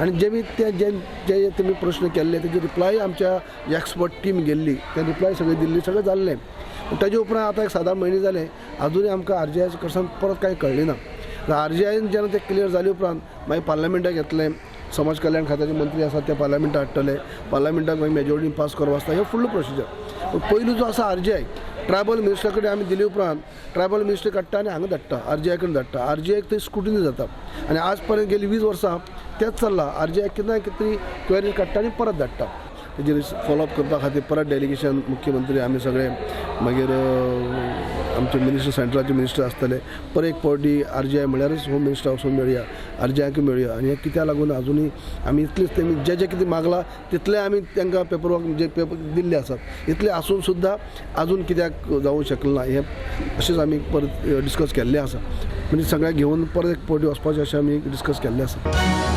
आनी जे बी ते जे जे तुमी प्रश्न केल्ले तेजे रिप्लाय आमच्या एक्सपर्ट टीम गेल्ली, ते रिप्लाय सगळी दिल्ली, सगळें जाल्लें. ताजे उपरांत आतां एक 7-8 म्हयने जाले, आजुनूय आमकां आर जी आय कडल्यान परत कांय कळ्ळें ना. आर जी आयन जेन्ना तें क्लियर जाले उपरांत मागीर पार्लमेंटाक येतलें. समाज कल्याण खात्याचे मंत्री आसात, ते पार्लमेंटाक हाडटले, पार्लमेंटाक मागीर मेजॉरिटी पास करप आसता. हे फुडलो प्रोसिजर. पूण पयलू जो आसा आर जी I, tribal मिनिस्टरा कडेन आमी दिले उपरांत ट्रायबल मिनिस्टर काडटा आनी हांगा धाडटा, आर जी आय कडेन धाडटा. आर जी आयक थंय स्क्रुटिनी जाता आनी आज पर्यंत गेली 20 वर्सां तेंच चल्लां. आर जी आय कितें ना कितें तरी क्वेरी काडटा आनी परत धाडटा. तेजेर फॉलोअप करपा खातीर परत डेलिगेशन, मुख्यमंत्री, आमी सगळे, मागीर आमचे मिनिस्टर, सेंट्रलाचे मिनिस्टर आसतले, परत एक पावटी R G I म्हळ्यारच home minister वचून मेळया, आर जी आयक मेळया. आनी हें कित्याक लागून आजुनूय आमी इतलेच तेमी जे जे कितें मागलां तितलें आमी तांकां पेपर वर्क जे पेपर दिल्ले आसात. इतलें आसून सुद्दां आजून कित्याक जावूंक शकलें ना हें अशेंच आमी परत डिस्कस केल्लें आसा. म्हणजे सगळ्यांक घेवन परत एक पावटी वचपाचें अशें आमी डिस्कस केल्लें आसा.